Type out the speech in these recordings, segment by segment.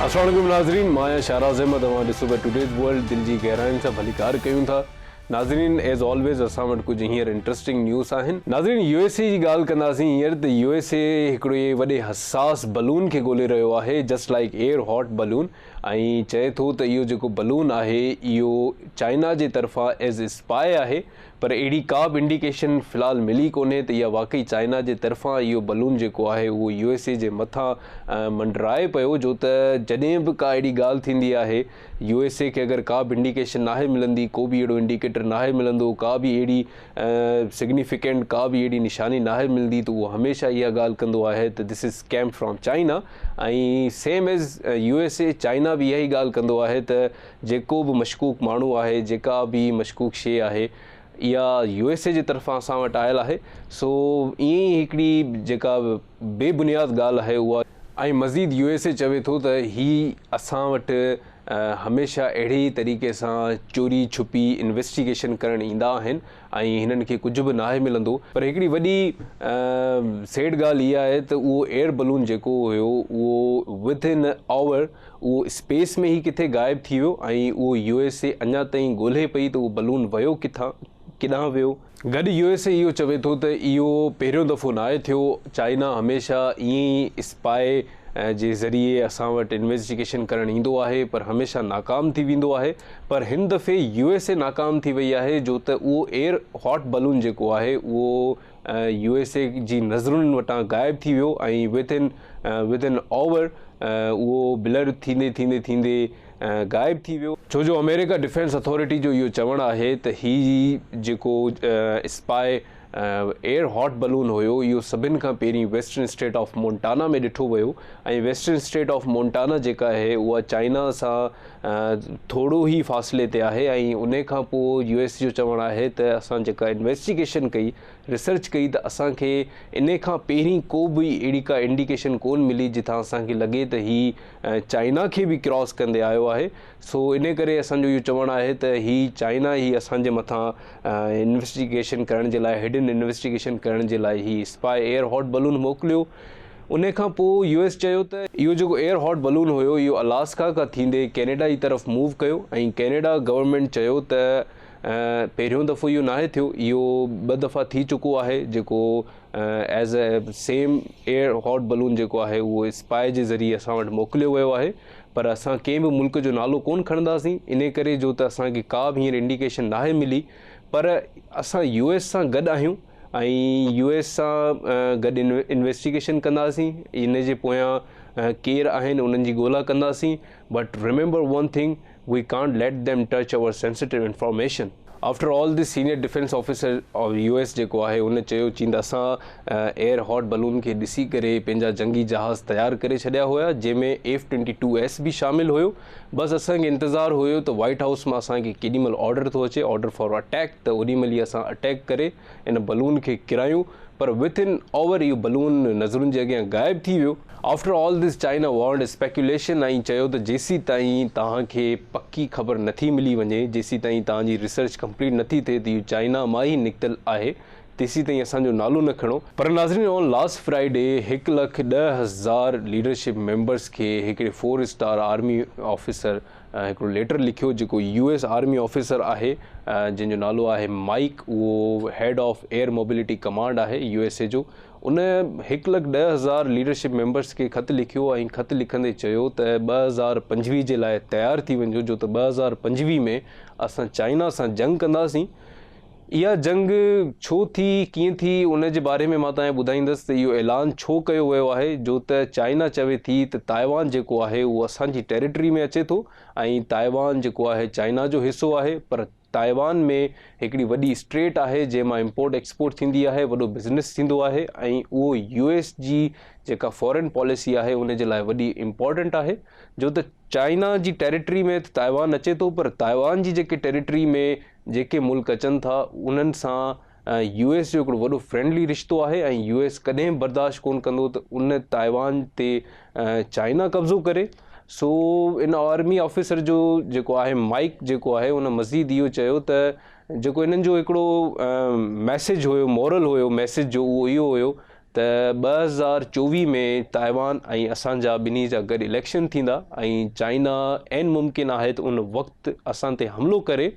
السلام عليڪم ناظرين، مان آهيان شهراز احمد، اوهان ڏسو پيا ٽوڊيز ورلڊ. دل جي گهراين سان ڀليڪار ڪيون ٿا. ناظرين، ايز آلويز اسان وٽ ڪجهه هينئر انٽرسٽنگ نيوز آهن. ناظرين، يو ايس اي جي ڳالهه ڪنداسين هينئر ته يو ايس اي هڪڙي وڏي حساس بلون کي ڳولي رهيو آهي، just like air hot balloon, ۽ چئي ٿو ته اهو جيڪو بلون آهي اهو چائنا جي طرفان ايز اسپائي آهي، پر اهڙي ڪا به انڊيڪيشن في الحال ملي ڪونهي ته اها واقعي چائنا جي طرفان اهو بلون جيڪو آهي اهو يو ايس اي جي مٿان منڊرائي پيو، جو ته جڏهن به ڪا اهڙي ڳالهه ٿيندي آهي، يو ايس اي کي اگر ڪا به انڊيڪيشن ناهي ملندي، ڪو به اهڙو انڊيڪيٽر ناهي ملندو، ڪا به اهڙي سگنيفڪينٽ ڪا به اهڙي نشاني ناهي ملندي ته اهو هميشه اها ڳالهه ڪندو آهي ته this is came from China. ۽ Same as U S A, China به اها ئي ڳالهه ڪندو آهي ته جيڪو به مشڪوڪ ماڻهو آهي، جيڪا به مشڪوڪ شيء آهي، اها يو ايس اي جي طرفان اسان وٽ آيل آهي. سو ائين ئي هڪڙي جيڪا بي بنياد ڳالهه آهي اها. ۽ مزيد يو ايس اي چوي ٿو ته هي اسان وٽ هميشه اهڙي ئي طريقي سان چوري ڇپي انويسٽيگيشن ڪرڻ ايندا آهن ۽ هنن کي ڪجهه به ناهي ملندو. پر هڪڙي وڏي سيڊ ڳالهه اها آهي ته اهو ايئر بلون جيڪو هيو اهو ود ان آور اهو اسپيس ۾ ئي ڪٿي غائب ٿي ويو ۽ اهو يو ايس اي اڃا تائين ڳولهي پئي ته اهو بلون ويو ڪٿان، ڪيڏانهن ويو. گڏ يو ايس اي اهو چوي ٿو ته اهو پهريون دفعو ناهي ٿيو، چائنا هميشه ائين ئي اسپائي جي ذريعي اسان وٽ انويسٽيگيشن ڪرڻ ايندو آهي پر هميشه ناڪام ٿي ويندو آهي، پر هن دفعي يو ايس اي ناڪام ٿي وئي آهي جو ته اهو ايئر هاٽ بلون جيڪو آهي اهو يو ايس اي جي نظرن وٽان غائب ٿي ويو ۽ ود ان ود ان آور اهو بلر ٿيندي ٿيندي ٿيندي غائب ٿي ويو. ڇو جو آمريڪا ڊفينس اٿارٽي جو اهو چوڻ آهي ته هي جيڪو اسپائي ايئر هاٽ بلون هيو اهو سڀن کان پهرين ويسٽرن اسٽيٽ آف مونٽانا ۾ ڏٺو ويو ۽ ويسٽرن اسٽيٽ آف مونٽانا جيڪا آهي اها چائنا سان ٿورو ئي فاصلي تي آهي ۽ ان کان پوء يو ايس جو چوڻ آهي ته اسان جيڪا انويسٽيگيشن ڪئي، ريسرچ ڪئي ته اسان کي انهي کان پهرين ڪو به اهڙي ڪا انڊيڪيشن ڪون ملي جتان اسان کي لڳي ته هي چائنا کي به ڪراس ڪندي آيو آهي، سو انهي ڪري اسان جو اهو چوڻ آهي ته هي چائنا ئي اسان جي مٿان انويسٽيگيشن ڪرڻ جي لاء، هڊن انويسٽيگيشن ڪرڻ جي لاء هي اسپائي ايئر هاٽ بلون موڪليو. انهي کان پوء يو ايس چيو ته اهو جيڪو ايئر هاٽ بلون هيو اهو الاسڪا کان ٿيندي ڪينيڊا جي طرف موو ڪيو ۽ ڪينيڊا گورنمينٽ چيو ته پهريون دفعو اهو ناهي ٿيو، اهو ٻه دفعا ٿي چڪو آهي جيڪو as a same air hot balloon جيڪو آهي اهو اسپائي جي ذريعي اسان وٽ موڪليو ويو آهي، پر اسان ڪنهن به ملڪ جو نالو ڪونه کڻنداسين انهي ڪري جو ته اسان کي ڪا به هينئر انڊيڪيشن ناهي ملي، پر اسان يو ايس سان گڏ آهيون ۽ يو ايس سان گڏ انويسٽيگيشن ڪنداسين، ان جي پويان ڪير آهن انهن جي ڳولا ڪنداسين، but remember one thing, we can't let them touch our sensitive information. After all the senior defence officer of U S جيڪو آهي ان چيو چين ته اسان ايئر هاٽ بلون کي ڏسي ڪري پنهنجا جنگي جهاز تيار ڪري ڇڏيا هيا جنهن ۾ ايف ٽوئنٽي ٽو ايس به شامل هيو، بس اسان کي انتظار هيو ته وائيٽ هائوس مان اسان کي ڪيڏي مهل آرڊر ٿو اچي، آرڊر فار اٽيڪ، ته اوڏي مهل ئي اسان اٽيڪ ڪري ان بلون کي ڪرايون، پر وٿ ان آور اهو بلون نظرن جي اڳيان غائب ٿي ويو. After all this China warned speculation ۽ چيو ته جيسيتائين توهان کي پڪي خبر نٿي ملي وڃي، جيسيتائين توهان جي ريسرچ ڪمپليٽ نٿي ٿئي ته اهو چائنا مان ئي نڪتل آهي، تيسيتائين اسان جو نالو نه کڻو. پر ناظرين آن لاسٽ فرائيڊي 1,10,000 ليڊرشپ ميمبرز کي هڪڙي فور اسٽار آرمي آفيسر هڪڙو ليٽر لکيو جيڪو يو ايس آرمي آفيسر آهي جنهن جو نالو آهي مائيڪ، اهو head of air mobility command آهي يو ايس اي جو، ان 1,10,000 ليڊرشپ ميمبرس کي خط لکيو ۽ خط لکندي چيو ته 2025 جي لاء تيار ٿي وڃجو جو ته 2025 ۾ اسان چائنا سان جنگ ڪنداسين. اها جنگ ڇو ٿي، ڪيئن ٿي، ان جي باري ۾ مان توهان کي ٻڌائيندس ته اهو اعلان ڇو ڪيو ويو آهي، جو ته چائنا چوي ٿي ته تائيوان جيڪو آهي اهو اسان جي ٽيريٽري ۾ اچي ٿو ۽ تائيوان جيڪو آهي چائنا جو حصو آهي، پر تائيوان ۾ هڪڙي وڏي اسٽريٽ آهي جنهن مان امپورٽ ايڪسپورٽ ٿيندي آهي، وڏو بزنس ٿيندو آهي ۽ اهو يو ايس جي جيڪا فارين پاليسي آهي ان جي لاء وڏي امپورٽنٽ آهي، جو ته چائنا جي ٽيريٽري ۾ ته تائيوان اچي ٿو پر تائيوان جي جيڪي ٽيريٽري ۾ جيڪي ملڪ اچن ٿا انهن سان يو ايس جو هڪڙو وڏو فرينڊلي رشتو آهي ۽ يو ايس ڪڏهن به برداشت ڪونه ڪندو ته ان تائيوان تي چائنا قبضو ڪري. سو ان آرمي آفيسر جو جيڪو آهي مائيڪ جيڪو آهي ان مزيد اهو چيو ته جيڪو انهن جو هڪڙو ميسيج هيو، مورل هيو ميسيج جو، اهو اهو هيو ته 2024 ۾ تائيوان ۽ اسان جا ٻنهي جا گڏ اليڪشن ٿيندا ۽ چائنا عين ممڪن آهي ته ان وقت اسان تي حملو ڪري،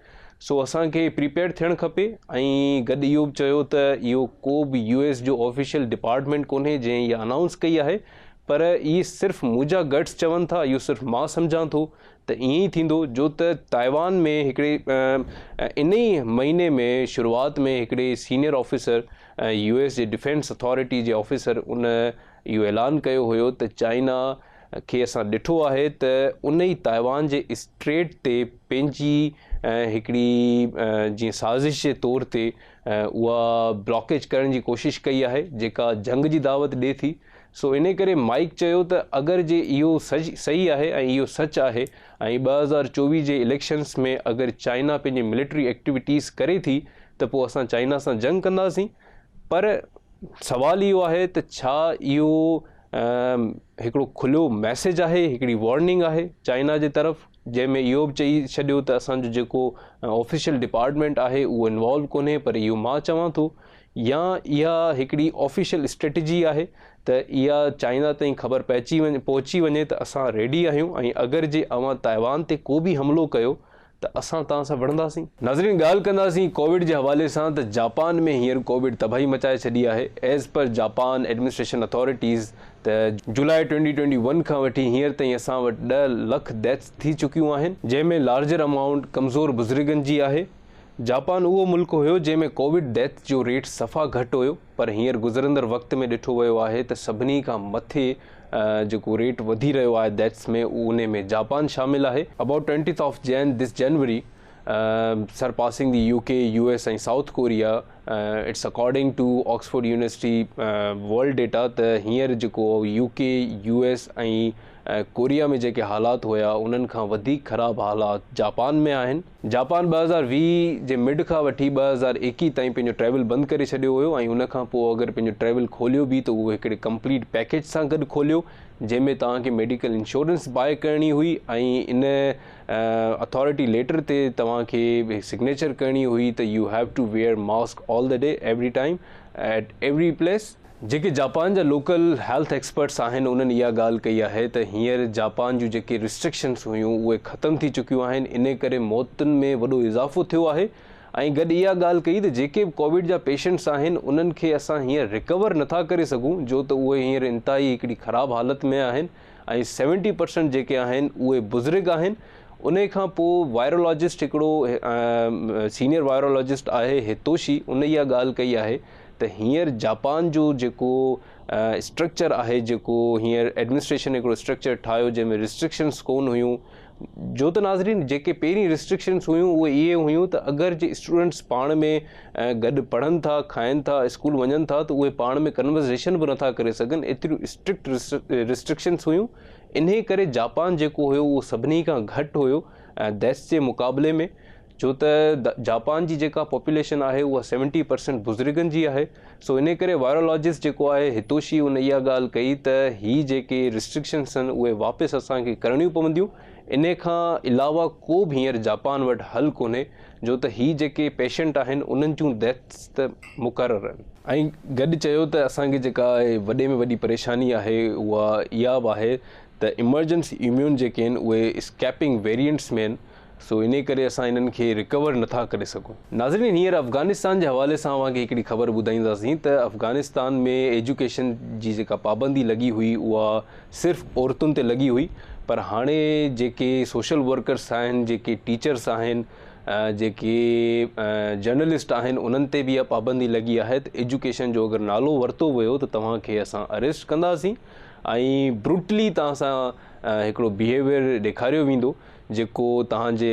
سو اسان کي پريپيئر ٿيڻ کپي. ۽ گڏ اهو به چيو ته اهو ڪو به يو ايس جو آفيشل ڊپارٽمينٽ ڪونهي جنهن اها انائونس ڪئي آهي، پر اهي صرف منهنجا گٽس چون ٿا، اهو صرف مان سمجهان ٿو ته ائين ئي ٿيندو، جو ته تائيوان ۾ هڪڙي ان ئي مهيني ۾ شروعات ۾ هڪڙي سينيئر آفيسر يو ايس جي ڊفينس اٿارٽي جي آفيسر ان اهو اعلان ڪيو هيو ته چائنا کي اسان ڏٺو آهي ته ان ئي تائيوان جي اسٽريٽ تي پنهنجي هڪڙي جيئن سازش جي طور تي اها بلاڪيج ڪرڻ جي ڪوشش ڪئي آهي جيڪا جنگ جي دعوت ڏي ٿي. سو انهي ڪري مائيڪ چيو ته اگر جي اهو صحيح آهي ۽ اهو سچ آهي ۽ 2024 جي اليڪشنس ۾ اگر چائنا پنهنجي ملٽري ايڪٽيوٽيز ڪري ٿي ته پوء اسان چائنا سان جنگ ڪنداسين. پر سوال اهو آهي ته ڇا اهو هڪڙو کليو ميسيج آهي، هڪڙي وارننگ آهي چائنا جي طرف، جنهن ۾ اهو به چئي ڇڏيو ته اسان جو جيڪو آفيشل ڊپارٽمينٽ آهي اهو انوالو ڪونهي پر اهو مان چوان ٿو، يا اها هڪڙي آفيشل اسٽريٽجي آهي ته اها چائنا تائين خبر پهچي وڃي پهچي وڃي ته اسان ريڊي آهيون ۽ اگر جي اوهان تائيوان تي ڪو به حملو ڪيو ته اسان توهان سان وڙهنداسين. ناظرين ڳالهه ڪنداسين ڪووڊ جي حوالي سان ته جاپان ۾ هينئر ڪووڊ تباهي مچائي ڇڏي آهي as per Japan administration authorities ته جولاء 2021 کان وٺي هينئر تائين اسان وٽ 10 لک ڊيٿس ٿي چڪيون آهن جنهن ۾ لارجر امائونٽ ڪمزور بزرگن جي آهي. جاپان اهو ملڪ هيو جنهن ۾ ڪووڊ ڊيٿ جو ريٽ صفا گهٽ هيو پر هينئر گذرندڙ وقت ۾ ڏٺو ويو آهي ته سڀني کان مٿي جيڪو ريٽ وڌي رهيو آهي ڊيٿس ۾ انهي ۾ جاپان شامل آهي. About twentieth of Jan this January surpassing the U K, U S ۽ South Korea it's according to Oxford University world data ته هينئر جيڪو يو ڪي، يو ايس ۽ ڪوريا ۾ جيڪي حالات هيا انهن کان وڌيڪ خراب حالات جاپان ۾ آهن. جاپان 2020 جي مڊ کان وٺي 2021 تائين پنهنجو ٽريول بند ڪري ڇڏيو هيو ۽ ان کان پوء اگر پنهنجو ٽريول کوليو به ته اهو هڪڙي ڪمپليٽ پيڪيج سان گڏ کوليو جنهن ۾ توهان کي ميڊيڪل انشورنس باء ڪرڻي هئي ۽ ان اٿارٽي ليٽر تي توهان کي سگنيچر ڪرڻي هئي ته you have to wear mask all the day every time at every place. جيڪي جاپان جا لوڪل هيلٿ ايڪسپرٽس آهن انهن اها ڳالهه ڪئي آهي ته هينئر جاپان جون جيڪي ريسٽرڪشنس هيون اهي ختم ٿي چڪيون آهن انهي ڪري موتن ۾ وڏو اضافو ٿيو آهي ۽ گڏ اها ڳالهه ڪئي ته جيڪي به ڪووڊ جا پيشنٽس آهن انهن کي اسان هينئر ريڪور نٿا ڪري سگهون جو ته اهي هينئر انتهائي هڪڙي خراب حالت ۾ آهن ۽ سيونٽي پرسنٽ جيڪي آهن اهي بزرگ آهن. انهي کان پوء وائرولاجسٽ هڪڙو سينيئر وائرولاجسٽ آهي هتوشي ان اها ڳالهه ڪئي آهي ته هينئر جاپان جو جيڪو اسٽرڪچر آهي جيڪو هينئر ايڊمنسٽريشن هڪڙو اسٽرڪچر ٺاهيو جنهن ۾ ريسٽرڪشنس ڪون هيون جو ته ناظرين جيڪي پهرين ريسٽرڪشنس هيون اهي اهي هيون ته اگر جي اسٽوڊنٽس پاڻ ۾ گڏ پڙهن ٿا کائن ٿا اسڪول وڃن ٿا ته اهي پاڻ ۾ ڪنورزيشن به نٿا ڪري سگهن ايتريون اسٽرڪٽ ريسٽرڪشنس هيون انهي ڪري جاپان جيڪو هيو اهو سڀني کان گهٽ هيو ڊيٿس جي مقابلي ۾ ڇو ته جاپان جي جيڪا پاپوليشن آهي اها سيونٽي پرسنٽ بزرگن جي آهي سو انهي ڪري وائرولاجسٽ جيڪو آهي هتوشي ان اها ڳالهه ڪئي ته هي جيڪي ريسٽرڪشنس آهن اهي واپس اسان کي ڪرڻيون پونديون انهي کان علاوه ڪو به هينئر جاپان وٽ حل ڪونهي جو ته هي جيڪي پيشنٽ آهن انهن جون ڊيٿس ته مقرر آهن. ۽ گڏ چيو ته اسان کي جيڪا وڏي ۾ وڏي پريشاني آهي اها اها به آهي ته ايمرجنسي اميون جيڪي آهن اهي اسڪيپنگ ويرينٽس ۾ آهن سو انهي ڪري اسان انهن کي ريڪور نٿا ڪري سگهون. ناظرين هينئر افغانستان جي حوالي سان اوهان کي هڪڙي خبر ٻڌائينداسين ته افغانستان ۾ ايجوڪيشن جي جيڪا پابندي لڳي هئي اها صرف عورتن تي لڳي هئي پر هاڻي جيڪي سوشل ورڪرس آهن جيڪي ٽيچرس آهن جيڪي جرنلسٽ آهن انهن تي به اها پابندي لڳي آهي ته ايجوڪيشن جو اگر نالو ورتو ويو ته توهان کي اسان اريسٽ ڪنداسين ۽ بروٽلي توهان سان هڪڙو بيهيويئر ڏيکاريو ويندو جيڪو توهان جي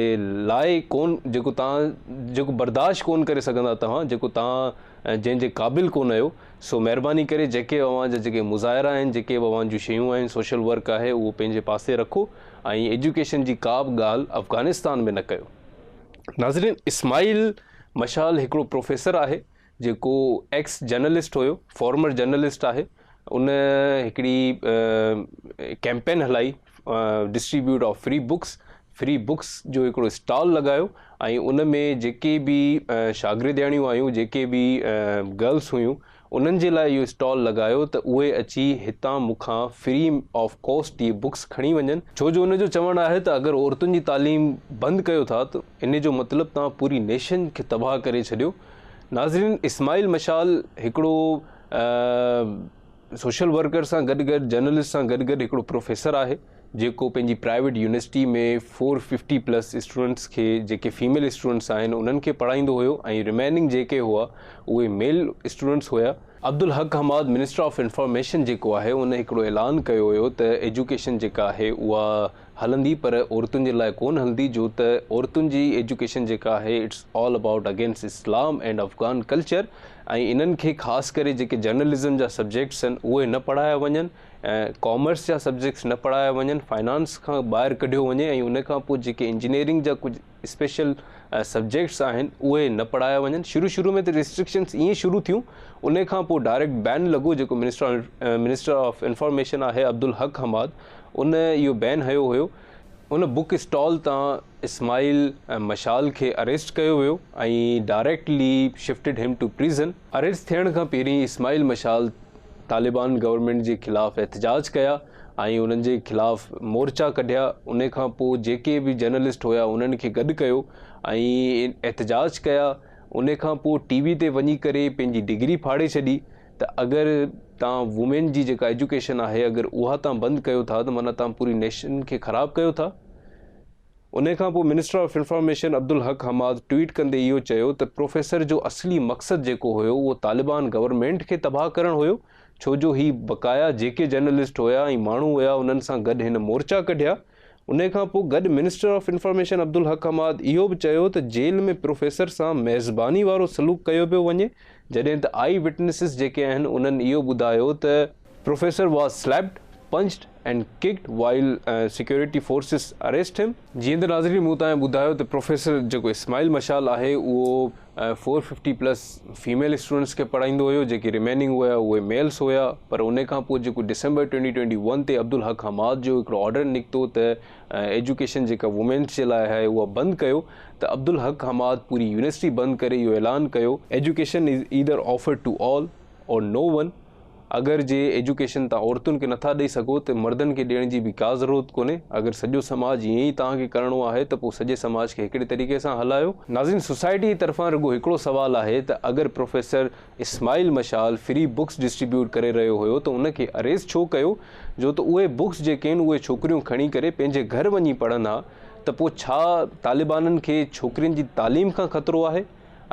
لاء ڪون جيڪو توهان جيڪو برداشت ڪون ڪري سگهندا توهان جيڪو توهان جنهن جي قابل ڪون آهيو سو مهرباني ڪري جيڪي اوهان جا جيڪي مظاهرا آهن جيڪي به اوهان جون شيون آهن سوشل ورڪ آهي اهو پنهنجي پاسي رکو ۽ ايجوڪيشن جي ڪا به ڳالهه افغانستان ۾ نه ڪيو. ناظرين اسماعيل مشال هڪڙو پروفيسر آهي جيڪو ايڪس جرنلسٽ هيو فارمر جرنلسٽ آهي ان هڪڙي ڪيمپين هلائي distribute of free books free books جو هڪڙو اسٽال لڳايو ۽ ان ۾ جيڪي به شاگردياڻيون آيون جيڪي به گرلس هيون انهن جي لاء اهو اسٽال لڳايو ته اهي اچي هتان مون کان فري آف ڪاسٽ اهي بڪس کڻي وڃن، ڇو جو ان جو چوڻ آهي ته اگر عورتن جي تعليم بند ڪيو ٿا ته ان جو مطلب توهان پوري نيشن کي تباهه ڪري ڇڏيو. ناظرين اسماعيل مشال هڪڙو سوشل ورڪر سان گڏ گڏ جرنلسٽ سان گڏ گڏ هڪڙو پروفيسر آهي جيڪو پنهنجي پرائيويٽ يونيورسٽي ۾ 450 پلس اسٽوڊنٽس کي جيڪي فيميل اسٽوڊنٽس آهن انهن کي پڙهائيندو هيو ۽ ريميننگ جيڪي هئا اهي ميل اسٽوڊنٽس هيا. Abdulhaq Hammad minister of information جيڪو آهي ان هڪڙو اعلان ڪيو هيو ته ايجوڪيشن جيڪا آهي اها هلندي پر عورتن جي لاء ڪونه هلندي جو ته عورتن جي ايجوڪيشن جيڪا آهي it's all about against Islam and Afghan culture ۽ انهن کي خاص ڪري جيڪي جرنلزم جا سبجيڪٽس آهن اهي نه پڙهايا وڃن ۽ ڪامرس جا سبجيڪٽس نه پڙهايا وڃن فائنانس کان ٻاهر ڪڍيو وڃي ۽ ان کان پوء جيڪي انجنيئرنگ جا ڪجهه اسپيشل سبجيڪٽس آهن اهي نه پڙهايا وڃن شروع شروع ۾ ته ريسٽرڪشنس ائين شروع ٿيون ان کان پوء ڊائريڪٽ بين لڳو جيڪو منسٽر منسٽر آف انفارميشن آهي عبدالحق حماد ان اهو بين هنيو هيو ان بڪ اسٽال تان اسماعيل مشال کي اريسٽ ڪيو ويو ۽ directly shifted him to prison. Arrest ٿيڻ کان پهرين اسماعيل مشال طالبان گورنمينٽ جي خلاف احتجاج ڪيا ۽ انهن جي خلاف مورچا ڪڍيا ان کان پوء جيڪي به جرنلسٽ هيا انهن کي گڏ ڪيو ۽ احتجاج ڪيا ان کان پوء ٽي وي تي وڃي ڪري پنهنجي ڊگري ڦاڙي ڇڏي ته اگر تان وومين جي جيڪا ايجوڪيشن آهي اگر اها تان بند ڪيو ٿا ته معنيٰ تان پوري نيشن کي خراب ڪيو ٿا. انهي کان پوء minister of information Abdul Haq Hammad tweet ڪندي اهو چيو ته پروفيسر جو اصلي مقصد جيڪو هيو اهو طالبان گورنمينٽ کي تباهه ڪرڻ هيو ڇو جو هي بقايا جيڪي جرنلسٽ هيا ۽ ماڻهو هيا انهن سان گڏ هن مورچا ڪڍيا. انهي کان پوء گڏ minister of information Abdul Haq Hammad اهو به چيو ته جيل ۾ پروفيسر سان ميزباني وارو سلوڪ ڪيو پيو وڃي جڏهن ته آئي وٽنسز جيڪي آهن انهن اهو ٻڌايو ته professor was slapped, punched and kicked while security forces arrest him. جيئن ته ناظرين مون توهان کي ٻڌايو ته پروفيسر جيڪو اسماعيل مشال آهي اهو 450 پلس فيميل اسٽوڊنٽس کي پڙهائيندو هيو جيڪي ريميننگ هيا اهي ميلس هيا پر ان کان پوء جيڪو ڊسمبر 2021 تي عبدالحق حماد جو هڪڙو آرڊر نڪتو ته ايجوڪيشن جيڪا وومينس جي لاء آهي اها بند ڪيو ته عبدالحق حماد پوري يونيورسٽي بند ڪري اهو اعلان ڪيو education is either offered to all or no one اگر جي ايجوڪيشن تان عورتن کي نٿا ڏئي سگهو ته مردن کي ڏيڻ جي به ڪا ضرورت ڪونهي اگر سڄو سماج ائين ئي توهان کي ڪرڻو آهي ته پوء سڄي سماج کي هڪڙي طريقي سان هلايو. ناظرين سوسائٽي جي طرفان رڳو هڪڙو سوال آهي ته اگر professor Ismail Mashal free books distribute ڪري رهيو هيو ته ان کي اريسٽ ڇو ڪيو جو ته اهي بڪس جيڪي آهن اهي ڇوڪريون کڻي ڪري پنهنجي گهر وڃي پڙهن ها ته پوء ڇا طالبانن کي ڇوڪرين جي تعليم کان خطرو آهي؟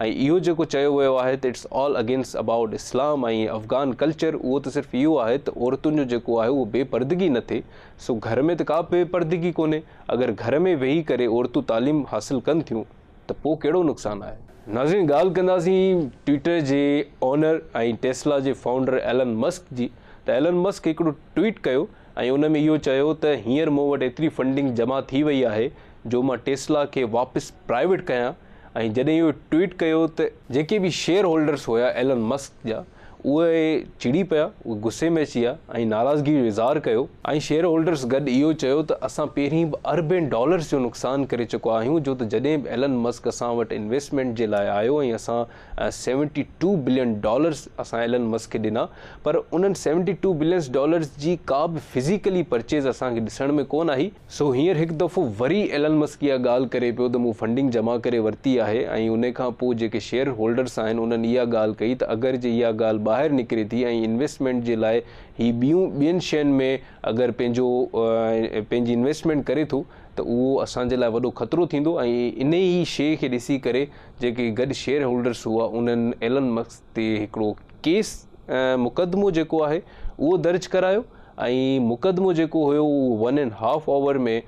۽ اهو جيڪو چيو ويو آهي ته it's all against about Islam ۽ Afghan culture اهو ته صرف اهو آهي ته عورتن جو جيڪو آهي اهو بي پردگي نه ٿئي سو گهر ۾ ته ڪا به بي پردگي ڪونهي اگر گهر ۾ ويهي ڪري عورتون تعليم حاصل ڪن ٿيون ته پوء ڪهڙو نقصان آهي. ناظرين ڳالهه ڪنداسين ٽوئٽر جي اونر ۽ ٽيسلا جي فائونڊر ايلن مسڪ جي ته ايلن مسڪ هڪڙو ٽوئٽ ڪيو ۽ ان ۾ اهو چيو ته هينئر مون وٽ ايتري فنڊنگ جمع ٿي وئي آهي جو مان ٽيسلا کي واپس پرائيويٽ ڪيان ۽ جڏهن اهو ٽوئيٽ ڪيو ته جيڪي به شيئر هولڊرس هيا ايلن مسڪ جا اهي چڙي پيا، اهي غصي ۾ اچي ويا ۽ ناراضگي جو اظهار ڪيو ۽ شيئر هولڊرس گڏ اهو چيو ته اسان پهرين به اربين ڊالرز جو نقصان ڪري چڪا آهيون جو ته جڏهن به ايلن مسڪ اسان وٽ انويسٽمينٽ جي لاء آيو ۽ اسان سيونٽي ٽو بلين ڊالرز اسان ايلن مسڪ کي ڏنا پر انهن سيونٽي ٽو بلينز ڊالرز جي ڪا به فزيڪلي پرچيز اسان کي ڏسڻ ۾ ڪونه آئي. سو هينئر هڪ دفعو وري ايلن مسڪ اها ڳالهه ڪري پيو ته مون فنڊنگ جمع ڪري ورتي آهي ۽ ان کان پوء جيڪي شيئر هولڊرس آهن انهن اها ڳالهه ڪئي ته اگر جي اها ڳالهه ٻاهر نڪري ٿي ۽ انويسٽمينٽ جي لاء هي ٻيون ٻين شين ۾ اگر پنهنجو پنهنجي انويسٽمينٽ ڪري ٿو ته اهو اسان جي لاء وڏو خطرو ٿيندو ۽ انهي ئي شيء کي ڏسي ڪري جيڪي گڏ شيئر هولڊرس هئا انهن ايلن مسڪ تي هڪڙو ڪيس مقدمو جيڪو آهي اهو درج ڪرايو ۽ مقدمو جيڪو هيو اهو ون اينڊ هاف آور ۾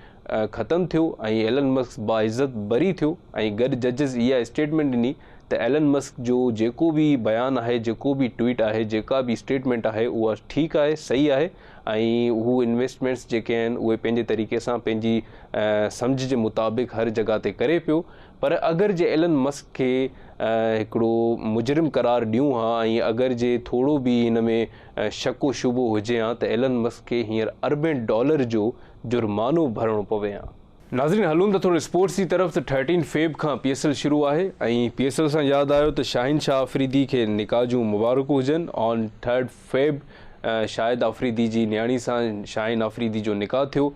ختم ٿيو ۽ ايلن مسڪ باعزت بري ٿيو ۽ گڏ ججز اها اسٽيٽمينٽ ڏني ته ايلن مسڪ جو جيڪو به بيان آهي جيڪو به ٽوئيٽ آهي جيڪا به اسٽيٽمينٽ آهي اها ٺيڪ آهي صحيح آهي ۽ هو انويسٽمينٽس جيڪي آهن اهي پنهنجي طريقي سان پنهنجي سمجهه جي مطابق هر جڳهه تي ڪري پيو پر اگر جي ايلن مسڪ کي هڪڙو مجرم قرار ڏيون ها ۽ اگر جي ٿورو به هن ۾ شڪ و شبهو هجي ها ته ايلن مسڪ کي هينئر اربين ڊالر جو جرمانو ڀرڻو پوي ها. ناظرين هلون ته ٿورو اسپورٽس جي طرف ته ٿرٽين فيب کان پي ايس ايل شروع آهي ۽ پي ايس ايل سان ياد آيو ته شاهين شاهه آفريدي کي نڪاح جون مبارڪون هجن آن ٿرڊ فيب شاهد آفريدي جي نياڻي سان شاهين آفريدي جو نڪاح ٿيو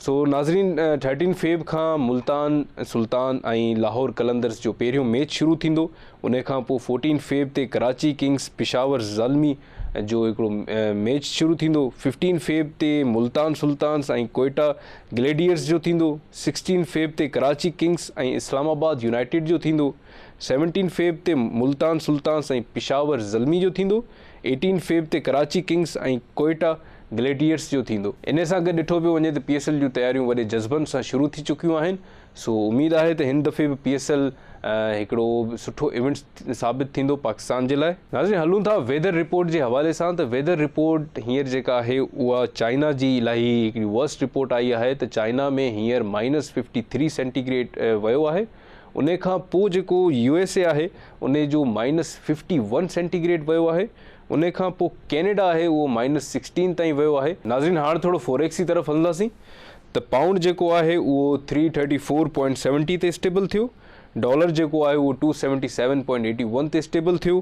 سو ناظرين ٿرٽين فيب کان ملتان سلطان ۽ لاهور قلندرز جو پهريون ميچ شروع ٿيندو ان کان پوء فورٽين فيب تي ڪراچي ڪنگز پشاور زلمي جو هڪڙو ميچ شروع ٿيندو ففٽين فيب تي ملتان سلطانز ۽ ڪوئيٽا گليڊيئرز جو ٿيندو سڪسٽين فيب تي ڪراچي ڪنگز ۽ اسلام آباد يونائيٽيڊ جو ٿيندو سيونٽين فيب تي ملتان سلطانز ۽ پشاور زلمي جو ٿيندو ايٽين فيب تي ڪراچي ڪنگز ۽ ڪوئيٽا گليڊيئرز جو ٿيندو. انهي سان گڏ ڏٺو پيو وڃي ته پي ايس ايل جون تياريون وڏي جذبن سان شروع ٿي چڪيون آهن سو اميد آهي ته هن دفعي به پي ايس ايل هڪڙو سٺو ايونٽ ثابت ٿيندو پاڪستان جي لاء. ناظرين هلون ٿا ويدر رپورٽ جي حوالي سان ته ويدر رپورٽ هينئر جيڪا آهي اها چائنا جي الاهي هڪڙي ورسٽ رپورٽ آئي آهي ته چائنا ۾ هينئر minus fifty three centi grade ويو آهي انهي کان پوء جيڪو يو ايس اي آهي انهي جو minus fifty one centi grade ويو آهي انهي کان پوء ڪينيڊا آهي اهو مائنس سڪسٽين تائين ويو آهي. ناظرين هاڻ ٿورو فوريڪس جي طرف هلنداسين ته پائونڊ جيڪو آهي اهو three thirty four point seventy تي اسٽيبل ٿيو، ڊالر جيڪو آهي اهو two seventy seven point eighty one تي اسٽيبل ٿيو،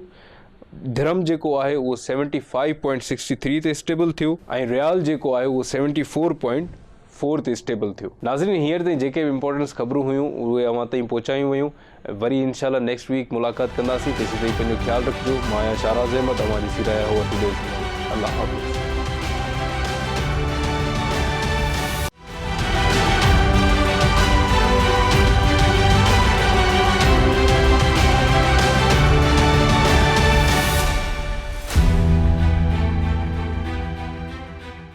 درهم جيڪو آهي اهو seventy five point sixty three تي اسٽيبل ٿيو ۽ ريال جيڪو آهي اهو سيونٽي فور پوائنٽ فور تي اسٽيبل ٿيو. ناظرين هينئر تائين جيڪي به امپورٽنس خبرون هيون اهي اوهان تائين پهچايون ويون وري انشاء الله نيڪسٽ ويڪ ملاقات ڪنداسين تيسين تائين پنهنجو خيال رکجو مان آهيان شاراز احمد اوهان ڏسي رهيا هئا ٽوڊيز ورلڊ الله حافظ.